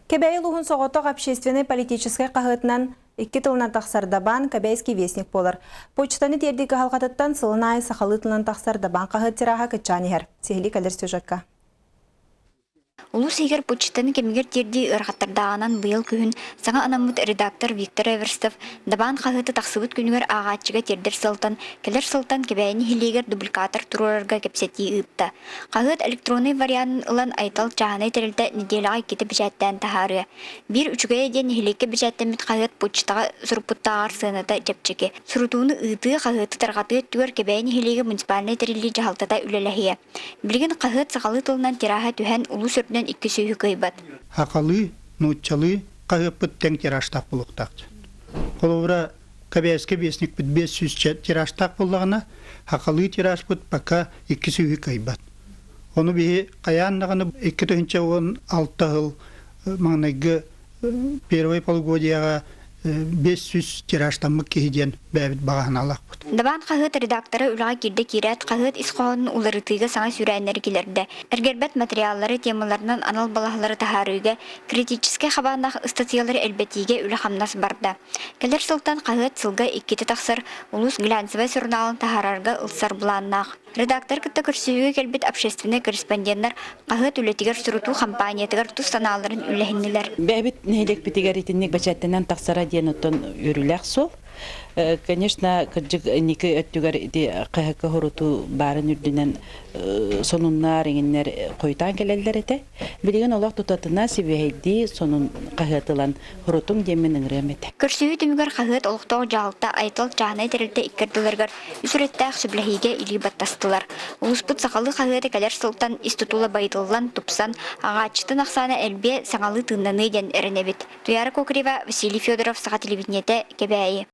Кэбээйи улууһун соҕотох общественнай-политическай хаһыатынан икки тылынан тахсар Дабаан Кэбээйский вестник буолар. Почтаны тиэрдии кыһалҕатыттан сылын аайы сахалыы тылынан тахсар Дабаан хаһыат тираһа кыччаан иһэр. Сиһилии кэлэр сюжекка. Улуус иһигэр почтаны кэмигэр тиэрдии ыарахаттардааҕынан быйыл күһүн саҥа анаммыт редактор Виктор Эверстов Дабаан хаһыаты тахсыбыт күнүгэр ааҕааччыга тиэрдэр сылтан, кэлэр сылтан Кэбээйи нэһилиэгэр дубликатор туруорарга кэпсэтии ыытта. Хаһыат электроннай варианын ылан Айтал чааһынай тэрилтэ нэдиэлэҕэ иккитэ бэчээттээн таһаарыа. Биир үчүгэйэ диэн нэһилиэккэ бэчээттэммит хаһыат почтаҕа суруппуттааҕар сыаната чэпчэки. Сурутууну ыытыы, хаһыаты тарҕатыы өттүгэр Кэбээйи нэһилиэгэ муниципальнай тэриллии дьаһалтата үлэлэһиэ. Билигин хаһыат сахалыы тылынан тираһа түһэн, улуус үрдүнэн икки сүүһү кыайбат. Сахалыы, нууччалыы хаһыаппыт тэҥ тиражтаах буолуохтаах. Холобура, Кэбээскэ вестникпит 500 тиражтаах буоллаҕына, сахалыы тиражпыт пока икки сүүһү кыайбат. Ону биһи хайаан даҕаны 2016 сыл маҥнайгы первое полугодияҕа 500 тиражтаммыт киһи диэн бэйэбит баҕа санаалаахпыт. Дабаан хаһыат редактора үлэҕэ киирдэ киирээт, хаһыат ис хоһоонун уларытыыга саҥа сүүрээннэри киллэрдэ. Эргэрбэт материаллары темаларынан анал балаһалары таһаарыыга, критическэй хабааннаах ыстатыйалары элбэтиигэ үлэ-хамнас барда. Кэлэр сылтан хаһыат сылга иккитэ тахсар улуус глянцевай сурунаалын таһаарарга ылсар былааннаах. Редактор кытта көрсүһүүгэ кэлбит общественнай корреспонденнар хаһыат үлэтигэр сурутуу хампаанньатыгар тус санааларын үллэһиннилэр. Бэйэбит нэһилиэкпитигэр итинник бэчээттэнэн тахсара диэн оттон үөрүүлээх суол. Конечно, кырдьык инники өттүгэр ити хаһыакка хорутуу баарын үрдүнэн сонуннар, иҥиннэр хойутаан кэлэллэр этэ. Билигин олох тутатына сибиэһэйдии сонун хаһыат ылан хорутуҥ диэммин ыҥырыам этэ. Көрсүһүү түмүгэр хаһыат олохтоох дьаһалта Айтал чааһынай тэрилтэ икки ардыларыгар үс өрүттээх сөбүлэһиигэ илии баттастылар. Улууспут сахалыы хаһыата кэлэр сылтан ис тутула байытыллан, тупсан, аҕааччытын ахсаана элбиэ, саҥалыы тыыннаныа диэн эрэнэбит. Туйаара Кокорева, Василий Федоров, Саха телевидениетэ, Кэбээйи.